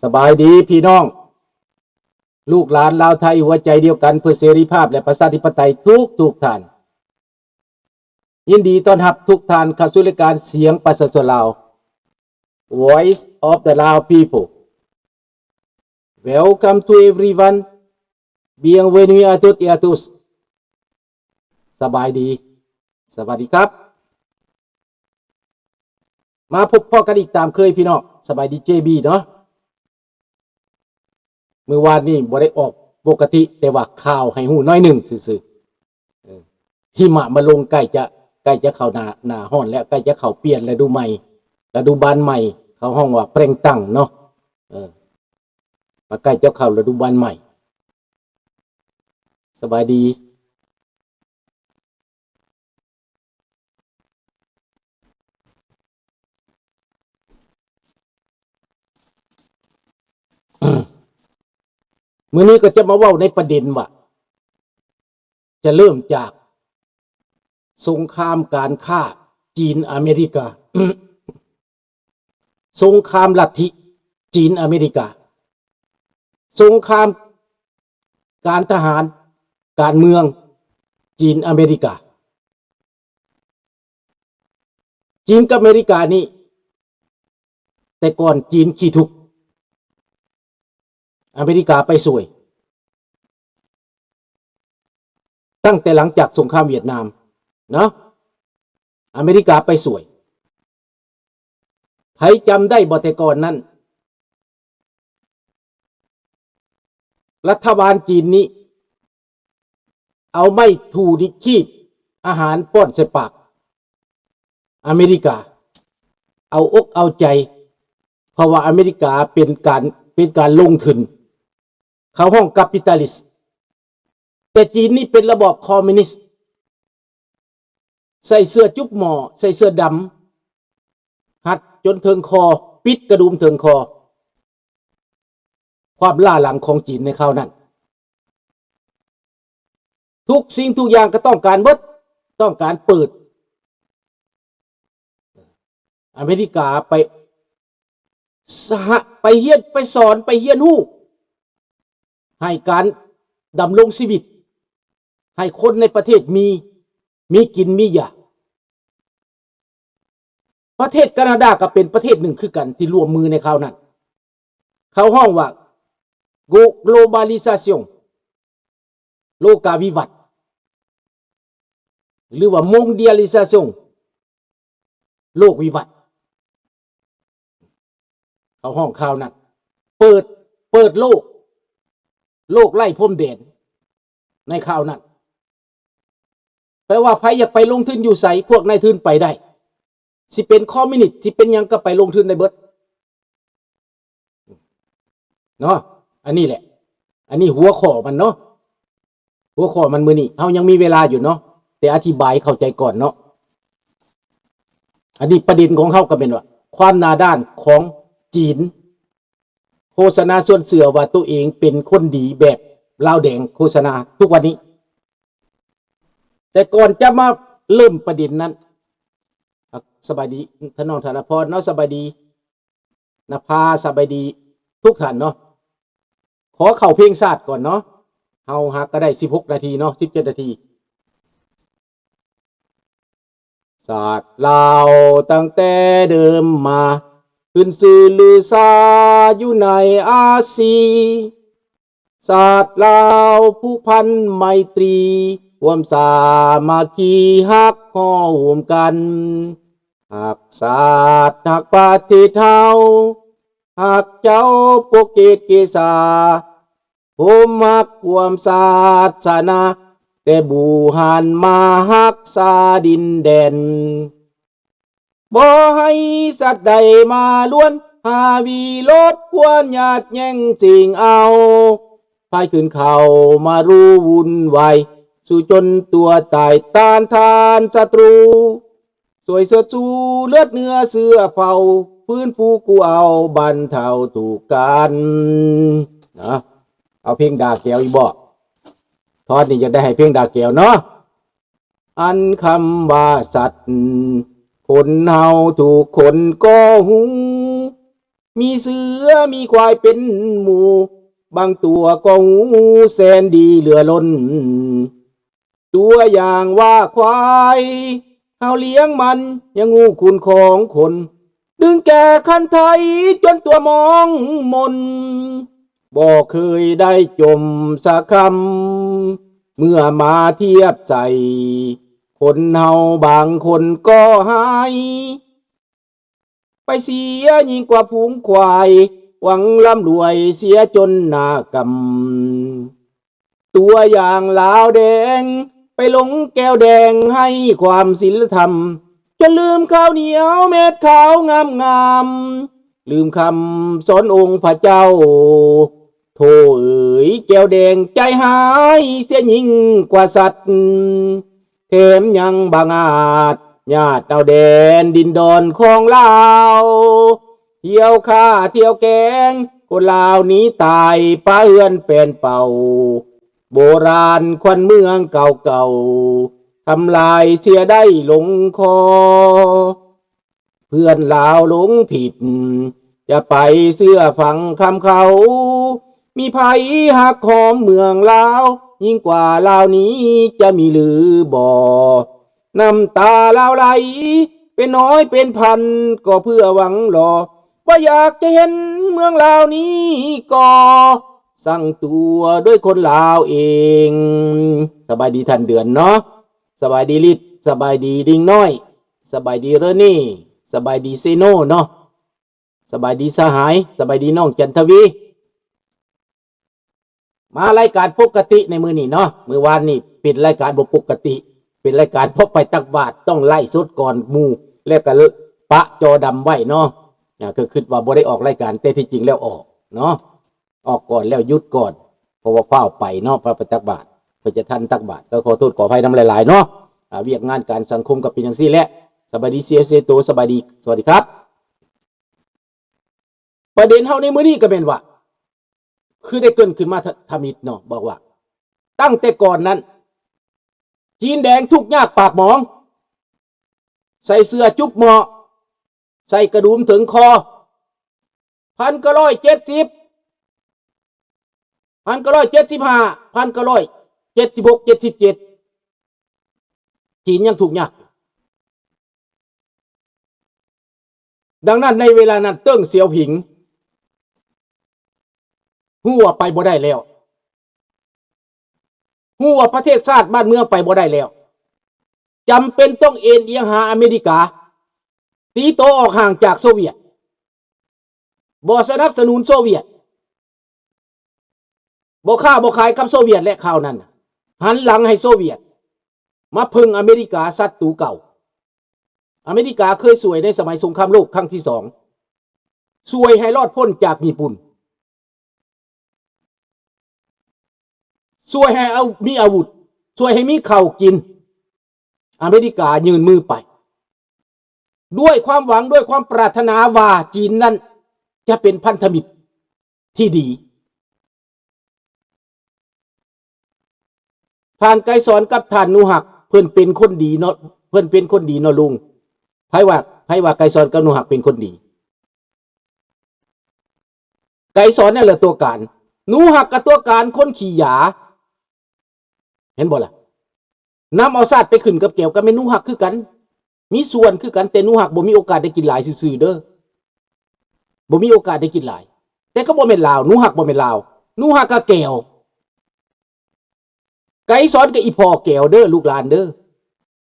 ສະບາຍດີພີ່ນ້ອງ ລູກຫຼານລາວໄທຫົວໃຈດຽວກັນເພື່ອເສລີພາບ ແລະ ປະຊາທິປະໄຕທຸກໆທ່ານ. ຍິນດີຕ້ອນຮັບທຸກທ່ານເຂົ້າສູ່ລາຍການສຽງປະຊາຊົນລາວ Voice of the Lao People. Welcome to everyone. Bienvenue à toutes et à tous. ສະບາຍດີ ສະຫວັດດີຄັບ ມາພົບພໍ້ກັນອີກຕາມເຄີຍພີ່ນ້ອງ. ສະບາຍດີ ເຈ ບີ ເນາະ. ມື້ວານນີ້ບໍ່ໄດ້ອອກປົກກະຕິ ແຕ່ວ່າຂ່າວໃຫ້ຮູ້ໜ້ອຍໜຶ່ງຊື່ໆ. ເອີ ຫິມະມາລົງ ໃກ້ຈະ ໃກ້ຈະເຂົ້າໜ້າ ໜ້າຮ້ອນແລ້ວ ໃກ້ຈະເຂົ້າປ່ຽນລະດູໃໝ່ ລະດູບານໃໝ່ ເຂົາຮ້ອງວ່າແປງຕັງເນາະ. ເອີ ມາໃກ້ຈະເຂົ້າລະດູບານໃໝ່. ສະບາຍດີ. ມື້ນີ້ກໍຈະມາເວົ້າໃນປະເດັນວ່າ ຈະເລີ່ມຈາກສົງຄາມການຄ້າຈີນອາເມລິກາ. ສົງຄາມລັດທິຈີນອາເມລິກາ, ສົງຄາມການທະຫານການເມືອງຈີນອາເມລິກາ. ຈີນກັບອາເມລິການີ້ ແຕ່ກ່ອນຈີນຂີ້ທຸກ ອາເມລິກາໄປຊ່ວຍ. ຕັ້ງແຕ່ຫຼັງຈາກສົງຄາມຫວຽດນາມເນາະ ອາເມລິກາໄປຊ່ວຍ. ໃຜຈຳໄດ້ບໍ່ ແຕ່ກ່ອນນັ້ນ ລັດຖະບານຈີນນີ້ ເອົາໄມ້ຖູ່ນິດຄີບອາຫານປ້ອນໃສ່ປາກອາເມລິກາ ເອົາອົກເອົາໃຈ ເພາະວ່າອາເມລິກາເປັນການ ເປັນການລົງທຶນ ເຂົາຮ້ອງ capitalist ແຕ່ຈີນນີ້ເປັນລະບອບຄອມມິວນິດ ໃສ່ເສື້ອຈຸບໝໍ້ ໃສ່ເສື້ອດຳ ຮັດຈົນເຖິງຄໍ ປິດກະດຸມເຖິງຄໍ. ຄວາມລ້າຫຼັງຂອງຈີນໃນຄາວນັ້ນ ທຸກສິ່ງທຸກຢ່າງກໍຕ້ອງການເບິດ ຕ້ອງການເປີດ. ອາເມລິກາໄປ ສະຫະ ໄປຮຽນ ໄປສອນ ໄປຮຽນຮູ້ ໃຫ້ການດຳລົງຊີວິດ ໃຫ້ຄົນໃນປະເທດມີ ມີກິນມີຢາກ. ປະເທດການາດາກໍເປັນປະເທດໜຶ່ງຄືກັນທີ່ຮ່ວມມືໃນຄາວນັ້ນ ເຂົາຮ້ອງວ່າ ໂກ globalisation ໂລກາວິວັດ ຫຼືວ່າ mondialisation ໂລກວິວັດ ເຂົາຮ້ອງຄາວນັ້ນ ເປີດ ເປີດໂລກ ໂລກໄຮ້ພົມແດນໃນຄາວນັ້ນ. ແປວ່າໃຜຢາກໄປລົງທຶນຢູ່ໃສ ພວກນາຍທຶນໄປໄດ້ ຊິເປັນຄອມມິວນິດ ຊິເປັນຫຍັງກໍໄປລົງທຶນໄດ້ເບິດເນາະ. ອັນນີ້ແຫຼະ ອັນນີ້ຫົວຂໍ້ມັນເນາະ ຫົວຂໍ້ມັນມື້ນີ້ ເຮົາຍັງມີເວລາຢູ່ເນາະ ແຕ່ອະທິບາຍເຂົ້າໃຈກ່ອນເນາະ. ອັນນີ້ປະເດັນຂອງເຮົາກໍແມ່ນວ່າ ຄວາມໜ້າດ້ານຂອງຈີນ ໂຄສະນາຊວນເຊື່ອວ່າໂຕເອງເປັນຄົນດີແບບລາວແດງໂຄສະນາທຸກວັນນີ້. ແຕ່ກ່ອນຈະມາເລີ່ມປະເດັນນັ້ນ ສະບາຍດີທ່ານນ້ອງທະນະພອນເນາະ ສະບາຍດີນະພາ ສະບາຍດີທຸກທ່ານເນາະ. ຂໍເຂົ້າເພງຊາດກ່ອນເນາະ ເຮົາຫາກະໄດ້ສິບຫົກນາທີເນາະ ສິບເຈັດນາທີ. ຊາດລາວຕັ້ງແຕ່ເດີມມາ ຂຶ້ນຊື່ລືຊາຢູ່ໃນອາຊີ. ຊາດລາວຜູກພັນໄມຕີ ຮ່ວມສາມັກຄີຮັກຫໍ່ໂຮມກັນ. ຮັກຊາດຮັກປະເທດເຮົາ ຮັກເຈົ້າປົກເກດເກສາ ໂຮມຮັກຮ່ວມສາສະໜາ ແຕ່ບູຮານມາຮັກສາດິນແດນ. ບໍ່ໃຫ້ສັດໃດມາລວນ ຫາວີລົບກວນ ຍາດແຍ່ງຊິງເອົາ ພາຍຄືນເຂົ້າມາຮູ້ວຸ່ນວາຍ ສູ້ຈົນຕົວຕາຍຕ້ານທານສັດຕູ. ຊ່ວຍເຊີດຊູເລືອດເນື້ອເຊື້ອເຜົ່າ ຟື້ນຟູກູ້ເອົາບັນເທົາທຸກກັນ. ນະ ເອົາເພງດ່າແກວອີກບໍ? ທ່ອນນີ້ຢາກໄດ້ໃຫ້ເພງດ່າແກວເນາະ. ອັນຄຳວ່າສັດ ຄົນເຮົາທຸກຄົນກໍຮູ້ ມີເສືອມີຄວາຍເປັນໝູ່ ບາງຕົວກໍຮູ້ແສນດີເຫຼືອລົ້ນ. ຕົວຢ່າງວ່າຄວາຍເຮົາລ້ຽງມັນ ຍັງຮູ້ຄຸນຂອງຄົນ ດຶງແກ່ຄັນໄທຈົນຕົວມອງມົນ ບໍ່ເຄີຍໄດ້ຈົ່ມສັກຄຳ. ເມື່ອມາທຽບໃສ່ ຄົນເຮົາບາງຄົນກໍຮ້າຍ ໄປເສຍຍິ່ງກວ່າຝູງຄວາຍ ຫວັງລ່ຳລວຍເສຍຈົນໜ້າກຳ. ຕົວຢ່າງລາວແດງ ໄປຫຼົງແກ້ວແດງໃຫ້ຄວາມສິນລະທຳ ຈົນລືມຂາວໜຽວເມັດຂາວງາມໆ ລືມຄຳສອນອົງພະເຈົ້າ. ໂທ້ເອີຍ ແກ້ວແດງໃຈຮ້າຍເສຍຍິ່ງກວ່າສັດ ແຖມຍັງບັງອາດຍາດເອົາແດນດິນດອນຂອງລາວ ທ່ຽວຂ້າທ່ຽວແກງ ຄົນລາວໜີຕາຍ ປະເຮືອນແປນເປົ່າ ໂບລານຂວັນເມືອງເກົ່າໆ ທຳລາຍເສຍໄດ້ລົງຄໍ. ເພື່ອນລາວຫຼົງຜິດ ຢ່າໄປເຊື່ອຟັງຄຳເຂົາ ມີໃຜຮັກຫອມເມືອງລາວ ຍິ່ງກວ່າລາວນີ້ຈະມີຫຼືບໍ່? ນ້ຳຕາລາວໄຫຼເປັນຮ້ອຍເປັນພັນ ກໍເພື່ອຫວັງລໍ ບໍ່ຢາກຈະເຫັນເມືອງລາວນີ້ກໍສ້າງຕົວດ້ວຍຄົນລາວເອງ. ສະບາຍດີທ່ານເດືອນເນາະ ສະບາຍດີລິດ ສະບາຍດີລິງນ້ອຍ ສະບາຍດີເຣນີ ສະບາຍດີເຊໂນເນາະ ສະບາຍດີສະຫາຍ ສະບາຍດີນ້ອງຈັນທະວີ. ມາລາຍການປົກກະຕິໃນມື້ນີ້ເນາະ ມື້ວານນີ້ເປັນລາຍການບໍ່ປົກກະຕິ ເປັນລາຍການພໍໄປຕັກບາດ ຕ້ອງໄລຟ໌ສົດກ່ອນໝູ່ ແລ້ວກໍປະຈໍດຳໄວ້ເນາະ ອ່າ ກໍຄິດວ່າບໍ່ໄດ້ອອກລາຍການ ແຕ່ທີ່ຈິງແລ້ວອອກເນາະ ອອກກ່ອນແລ້ວຢຸດກ່ອນ ເພາະວ່າຟ້າວໄປເນາະ ຟ້າວໄປຕັກບາດ ເພື່ອຈະທັນຕັກບາດ ກໍຂໍໂທດຂໍອະໄພນຳຫຼາຍໆເນາະ ອ່າ ວຽກງານການສັງຄົມກໍເປັນຈັ່ງຊີ້ແຫຼະ. ສະບາຍດີເຊໂຕ ສະບາຍດີ ສະຫວັດດີຄັບ. ປະເດັນເຮົາໃນມື້ນີ້ກໍແມ່ນວ່າ ຄືໄດ້ເກີ່ນຂຶ້ນມາທະ ທຳອິດເນາະ ບອກວ່າ ຕັ້ງແຕ່ກ່ອນນັ້ນ ຈີນແດງທຸກຍາກປາກໝອງ ໃສ່ເສື້ອຈຸບໝໍ້ ໃສ່ກະດຸມເຖິງຄໍ ພັນເກົ້າຮ້ອຍເຈັດສິບ ພັນເກົ້າຮ້ອຍເຈັດສິບຫ້າ ພັນເກົ້າຮ້ອຍເຈັດສິບຫົກ ເຈັດສິບເຈັດ ຈີນຍັງທຸກຍາກ. ດັ່ງນັ້ນໃນເວລານັ້ນ ເຕີງສຽວຜິງຮູ້ວ່າໄປບໍ່ໄດ້ແລ້ວ ຮູ້ວ່າປະເທດຊາດບ້ານເມືອງໄປບໍ່ໄດ້ແລ້ວ ຈຳເປັນຕ້ອງເອນອຽງຫາອາເມລິກາ ຕີໂຕອອກຫ່າງຈາກໂຊວຽດ ບໍ່ສະໜັບສະໜູນໂຊວຽດ ບໍ່ຄ້າບໍ່ຂາຍກັບໂຊວຽດ ແລະ ຄາວນັ້ນ ຫັນຫຼັງໃຫ້ໂຊວຽດ ມາເພິ່ງອາເມລິກາສັດຕູເກົ່າ. ອາເມລິກາເຄີຍຊ່ວຍໃນສະໄໝສົງຄາມໂລກຄັ້ງທີສອງ ຊ່ວຍໃຫ້ລອດພົ້ນຈາກຍີ່ປຸ່ນ ຊ່ວຍໃຫ້ເອົາ ມີອາວຸດ ຊ່ວຍໃຫ້ມີເຂົ້າກິນ ອາເມລິກາຍື່ນມືໄປ ດ້ວຍຄວາມຫວັງ ດ້ວຍຄວາມປາດຖະໜາວ່າຈີນນັ້ນຈະເປັນພັນທະມິດທີ່ດີ. ທ່ານໄກສອນກັບທ່ານໜູຮັກ ເພິ່ນເປັນຄົນດີເນາະ ເພິ່ນເປັນຄົນດີເນາະລຸງ. ໃຜວ່າ ໃຜວ່າໄກສອນກັບໜູຮັກເປັນຄົນດີ? ໄກສອນນັ້ນແຫຼະຕົວການ ໜູຮັກກໍຕົວການ ຄົນຂີ້ຢາ ເຫັນບໍ່ລະ? ນຳເອົາຊາດໄປຂຶ້ນກັບແກວ ກໍແມ່ນໜູຮັກຄືກັນ ມີສ່ວນຄືກັນ ແຕ່ໜູຮັກບໍ່ມີໂອກາດໄດ້ກິນຫຼາຍຊື່ໆເດີ ບໍ່ມີໂອກາດໄດ້ກິນຫຼາຍ. ແຕ່ກໍບໍ່ແມ່ນລາວ ໜູຮັກບໍ່ແມ່ນລາວ ໜູຮັກກໍແກວ ໄກສອນກໍອີ່ພໍ່ແກວເດີ ລູກຫຼານເດີ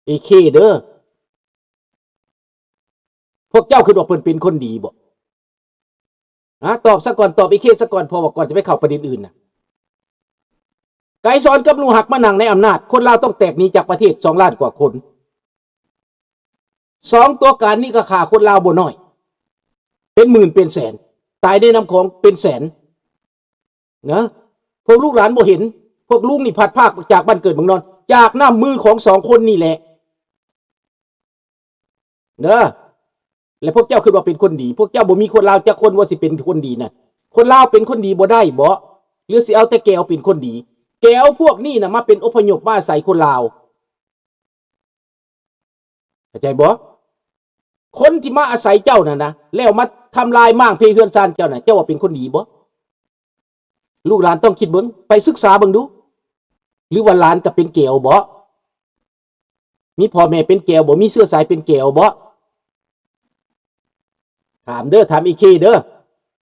ເອເຄເດີ. ພວກເຈົ້າຄິດວ່າເພິ່ນເປັນຄົນດີບໍ່? ຮະ ຕອບຊະກ່ອນ ຕອບເອເຄຊະກ່ອນ ເພາະວ່າກ່ອນຈະໄປເຂົ້າປະເດັນອື່ນນະ ໄກສອນກັບໜູຮັກມານັ່ງໃນອຳນາດ ຄົນລາວຕ້ອງແຕກໜີຈາກປະເທດສອງລ້ານກວ່າຄົນ. ສອງຕົວການນີ້ກໍຂ້າຄົນລາວບໍ່ໜ້ອຍ ເປັນໝື່ນເປັນແສນ ຕາຍໃນນ້ຳຂອງເປັນແສນນະ. ພວກລູກຫຼານບໍ່ເຫັນ ພວກລຸງນີ້ພັດພາກຈາກບ້ານເກີດເມືອງນອນ ຈາກນ້ຳມືຂອງສອງຄົນນີ້ແຫຼະ. ເດີ ແລະ ພວກເຈົ້າຄິດວ່າເປັນຄົນດີ ພວກເຈົ້າບໍ່ມີຄົນລາວຈັກຄົນວ່າຊິເປັນຄົນດີນະ. ຄົນລາວເປັນຄົນດີບໍ່ໄດ້ບໍ ຫຼືຊິເອົາແຕ່ແກວເປັນຄົນດີ? ແກວພວກນີ້ນະ ມາເປັນອົບພະຍົບມາອາໄສຄົນລາວ ເຂົ້າໃຈບໍ່? ຄົນທີ່ມາອາໄສເຈົ້ານັ້ນນະ ແລ້ວມາ ທຳລາຍມ້າງເພເຮືອນຊານເຈົ້ານະ ເຈົ້າວ່າເປັນຄົນດີບໍ່? ລູກຫຼານຕ້ອງຄິດເບິ່ງ ໄປສຶກສາເບິ່ງດູ. ຫຼືວ່າຫຼານກໍເປັນແກວບໍ? ມີພໍ່ແມ່ເປັນແກວບໍ? ມີເຊື້ອສາຍເປັນແກວບໍ? ຖາມເດີ ຖາມເອເຄເດີ.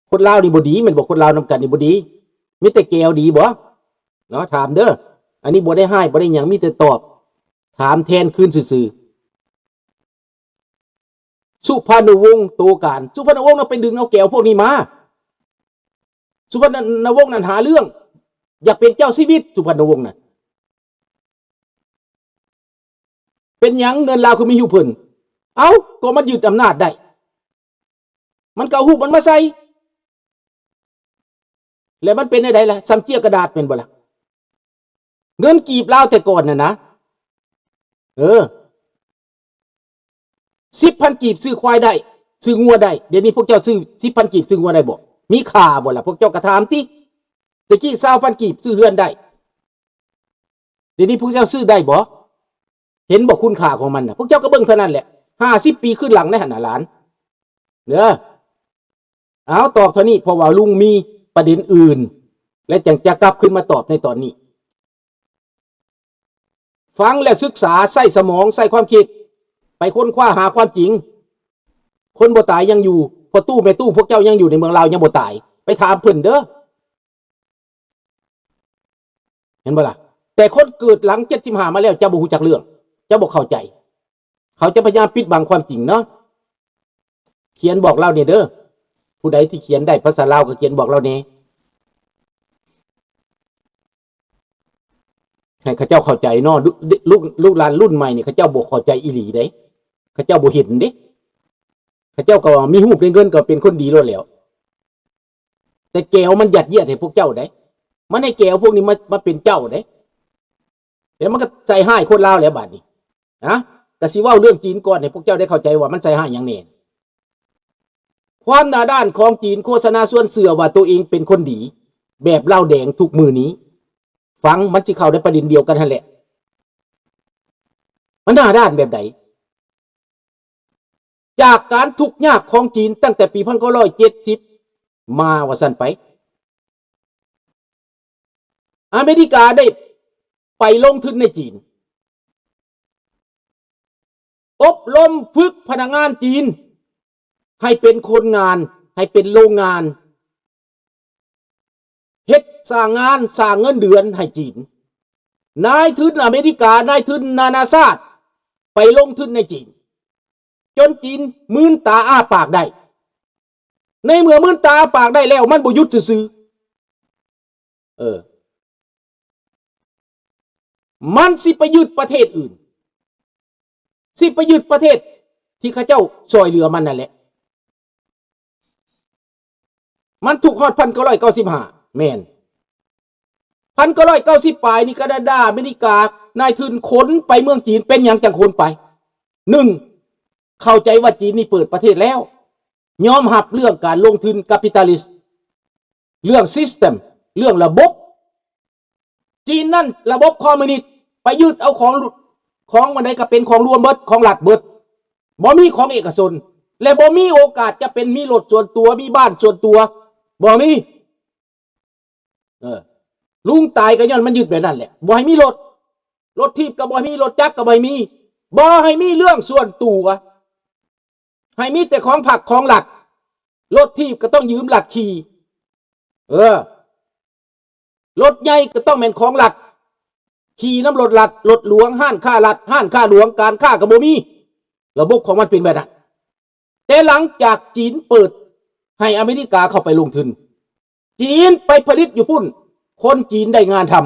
ຄົນລາວນີ້ບໍ່ດີແມ່ນບໍ່? ຄົນລາວນຳກັນນີ້ບໍ່ດີ? ມີແຕ່ແກວດີບໍ? ເນາະ ຖາມເດີ. ອັນນີ້ບໍ່ໄດ້ຮ້າຍ ບໍ່ໄດ້ຫຍັງ ມີແຕ່ຕອບ ຖາມແທນຄືນຊື່ໆ. ສຸພານຸວົງໂຕການ ສຸພານຸວົງນະໄປດຶງເອົາແກວພວກນີ້ມາ. ສຸພານຸວົງນັ້ນຫາເລື່ອງ ຢາກເປັນເຈົ້າຊີວິດ ສຸພານຸວົງນັ້ນ. ເປັນຫຍັງເງິນລາວຄືມີຮູບເພິ່ນ? ເອົ້າ ກໍມັນຍຶດອຳນາດໄດ້ ມັນກໍເອົາຮູບມັນມາໃສ່. ແລ້ວມັນເປັນແນວໃດລະ? ສ່ຳເຈ້ຍກະດາດແມ່ນບໍ່ລະ? ເງິນກີບລາວແຕ່ກ່ອນນັ້ນນະ ເອີ ສິບພັນກີບຊື້ຄວາຍໄດ້ ຊື້ງົວໄດ້. ດຽວນີ້ພວກເຈົ້າຊື້ສິບພັນກີບຊື້ງົວໄດ້ບໍ່? ມີຄ່າບໍ່ລະ? ພວກເຈົ້າກໍຖາມຕິ. ແຕ່ກີ້ຊາວພັນກີບຊື້ເຮືອນໄດ້. ດຽວນີ້ພວກເຈົ້າຊື້ໄດ້ບໍ່? ເຫັນບໍ່ຄຸນຄ່າຂອງມັນນະ? ພວກເຈົ້າກໍເບິ່ງເທົ່ານັ້ນແຫຼະ ຫ້າສິບປີຄືນຫຼັງໃນຫັ້ນນະຫຼານເດີ. ເອົາ ຕອບເທົ່ານີ້ ເພາະວ່າລຸງມີປະເດັນອື່ນ ແລະ ຈັ່ງຈະກັບຄືນມາຕອບໃນຕອນນີ້. ຟັງແລະສຶກສາ ໃຊ້ສະໝອງ ໃຊ້ຄວາມຄິດ ໄປຄົ້ນຄວ້າຫາຄວາມຈິງ. ຄົນບໍ່ຕາຍຍັງຢູ່ ພໍ່ຕູ້ແມ່ຕູ້ພວກເຈົ້າຍັງຢູ່ໃນເມືອງລາວ ຍັງບໍ່ຕາຍ. ໄປຖາມເພິ່ນເດີ. ເຫັນບໍ່ລະ? ແຕ່ຄົນເກີດຫຼັງເຈັດສິບຫ້າມາແລ້ວ ເຈົ້າບໍ່ຮູ້ຈັກເລື່ອງ ເຈົ້າບໍ່ເຂົ້າໃຈ. ເຂົາຈະພະຍາຍາມປິດບັງຄວາມຈິງເນາະ. ຂຽນບອກລາວແດ່ເດີ. ຜູ້ໃດທີ່ຂຽນໄດ້ພາສາລາວກໍຂຽນບອກລາວແດ່ ໃຫ້ເຂົາເຈົ້າເຂົ້າໃຈເນາະ. ລູກ ລູກ ລູກຫຼານລຸ້ນໃໝ່ນີ້ ເຂົາເຈົ້າບໍ່ເຂົ້າໃຈອີ່ຫຼີເດ້ ເຂົາເຈົ້າບໍ່ເຫັນເດ້. ເຂົາເຈົ້າກໍວ່າມີຮູບໄດ້ເງິນກໍເປັນຄົນດີໂລດແລ້ວ. ແຕ່ແກວມັນຍັດຢຽດໃຫ້ພວກເຈົ້າເດ້ ມັນໃຫ້ແກວພວກນີ້ມາ ມາເປັນເຈົ້າເດ້. ແລ້ວມັນກໍໃສ່ຮ້າຍຄົນລາວແລ້ວບາດນີ້. ນະ ກະຊິເວົ້າເລື່ອງຈີນກ່ອນ ໃຫ້ພວກເຈົ້າໄດ້ເຂົ້າໃຈວ່າມັນໃສ່ຮ້າຍຫຍັງແດ່. ຄວາມໜ້າດ້ານຂອງຈີນໂຄສະນາຊວນເຊື່ອວ່າໂຕເອງເປັນຄົນດີ ແບບເຫຼົ້າແດງທຸກມື້ນີ້. ຟັງ ມັນຊິເຂົ້າໃນປະເດັນດຽວກັນຫັ້ນແຫຼະ. ມັນໜ້າດ້ານແບບໃດ? ຈາກການທຸກຍາກຂອງຈີນຕັ້ງແຕ່ປີພັນເກົ້າຮ້ອຍເຈັດສິບມາວ່າຊັ້ນໄປ, ອາເມລິກາໄດ້ໄປລົງທຶນໃນຈີນ, ອົບຮົມຝຶກພະນັກງານຈີນໃຫ້ເປັນຄົນງານ, ໃຫ້ເປັນໂລງງານ, ເຮັດສ້າງງານ, ສ້າງເງິນເດືອນໃຫ້ຈີນ. ນາຍທຶນອາເມລິກາ, ນາຍທຶນນານາຊາດໄປລົງທຶນໃນຈີນ, ຈົນຈີນມືນຕາອ້າປາກໄດ້. ໃນເມື່ອມືນຕາອ້າປາກໄດ້ແລ້ວ, ມັນບໍ່ຢຸດຊື່ໆ. ເອີ. ມັນຊິໄປຍຶດປະເທດອື່ນ, ຊິໄປຍຶດປະເທດທີ່ເຂົາເຈົ້າຊ່ອຍເຫຼືອມັນນັ້ນແຫຼະ. ມັນທຸກຮອດພັນເກົ້າຮ້ອຍເກົ້າສິບຫ້າ ແມ່ນ. ພັນເກົ້າຮ້ອຍເກົ້າສິບປາຍນີ້ ການາດາ, ອາເມລິກາ, ນາຍທຶນຂົນໄປເມືອງຈີນ. ເປັນຫຍັງຈັ່ງຂົນໄປ? ໜຶ່ງ, ເຂົ້າໃຈວ່າຈີນນີ້ເປີດປະເທດແລ້ວ, ຍອມຮັບເລື່ອງການລົງທຶນ capitalist, ເລື່ອງ system, ເລື່ອງລະບົບ. ຈີນນັ້ນລະບົບຄອມມິວນິດ, ໄປຍຶດເອົາຂອງ, ຂອງອັນໃດກໍເປັນຂອງລວມເບິດ, ຂອງລັດເບິດ, ບໍ່ມີຂອງເອກະຊົນ ແລະ ບໍ່ມີໂອກາດຈະເປັນ, ມີລົດສ່ວນຕົວ, ມີບ້ານສ່ວນຕົວ, ບໍ່ມີ. ເອີ, ລຸງຕາຍກໍຍ້ອນມັນຍຶດແບບນັ້ນແຫຼະ, ບໍ່ໃຫ້ມີລົດ, ລົດຖີບກໍບໍ່ໃຫ້ມີ, ລົດຈັກກໍບໍ່ໃຫ້ມີ, ບໍ່ໃຫ້ມີເລື່ອງສ່ວນຕົວ, ໃຫ້ມີແຕ່ຂອງພັກຂອງລັດ. ລົດຖີບກໍຕ້ອງຢືມລັດຂີ່, ເອີ, ລົດໃຫຍ່ກໍຕ້ອງແມ່ນຂອງລັດ, ຂີ່ນຳລົດລັດ, ລົດຫຼວງ, ຮ້ານຄ້າລັດ, ຮ້ານຄ້າຫຼວງ, ການຄ້າກໍບໍ່ມີ. ລະບົບຂອງມັນເປັນແບບນັ້ນ. ແຕ່ຫຼັງຈາກຈີນເປີດໃຫ້ອາເມລິກາເຂົ້າໄປລົງທຶນ, ຈີນໄປຜະລິດຢູ່ພຸ້ນ, ຄົນຈີນໄດ້ງານທຳ,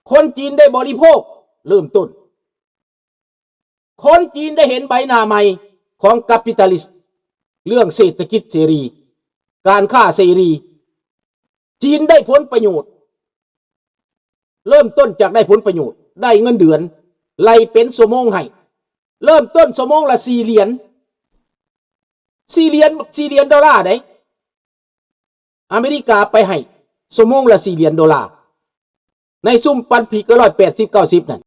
ຄົນຈີນໄດ້ບໍລິໂພກເລີ່ມຕົ້ນ. ຄົນຈີນໄດ້ເຫັນໃບໜ້າໃໝ່ຂອງ capitalist, ເລື່ອງເສດຖະກິດເສລີ, ການຄ້າເສລີ. ຈີນໄດ້ຜົນປະໂຫຍດ, ເລີ່ມຕົ້ນຈາກໄດ້ຜົນປະໂຫຍດ, ໄດ້ເງິນເດືອນ, ໄລ່ເປັນຊົ່ວໂມງໃຫ້. ເລີ່ມຕົ້ນຊົ່ວໂມງລະສີ່ຫຼຽນ, ສີ່ຫຼຽນ, ສີ່ຫຼຽນໂດລາເດ້. ອາເມລິກາໄປໃຫ້ຊົ່ວໂມງລະສີ່ຫຼຽນໂດລາ ໃນຊຸມປີພັນເກົ້າຮ້ອຍແປດສິບ ເກົ້າສິບນັ້ນ.